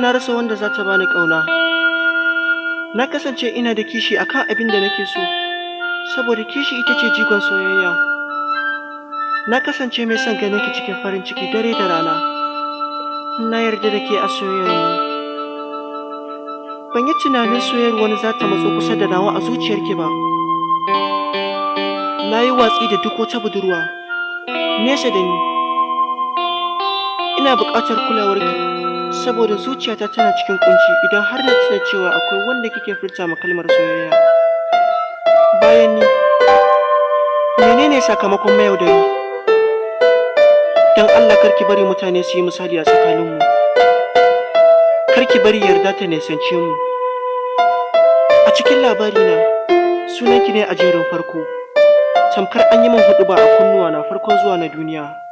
na rasa wanda za ta bani ƙauna. Na kasance ina da kishi akan abin da nake so, saboda kishi ita ce jigon soyayya. Na kasance mai son ganin ki cikin farin ciki dare da rana. Na yarda da ke a soyayyarmu. Ban yi tunanin soyayyar wani za ta matso kusa da nawa a zuciyarki ba. Na yi watsi da duk wata budurwa nesa da ni. Ina buƙatar kulawarki saboda zuciyata tana cikin ƙunci idan har na tuna cewa akwai wanda kike furta ma kalmar soyayya. Bayan ni, menene sakamakon mayaudari? Don Allah kar ki bari mutane su yi misali a tsakaninmu. Kar ki bari yarda ta nisance mu. A cikin labarina, sunanki ne a jerin farko. Tamkar an yi min huɗuba a kunnuwana farkon zuwa na duniya.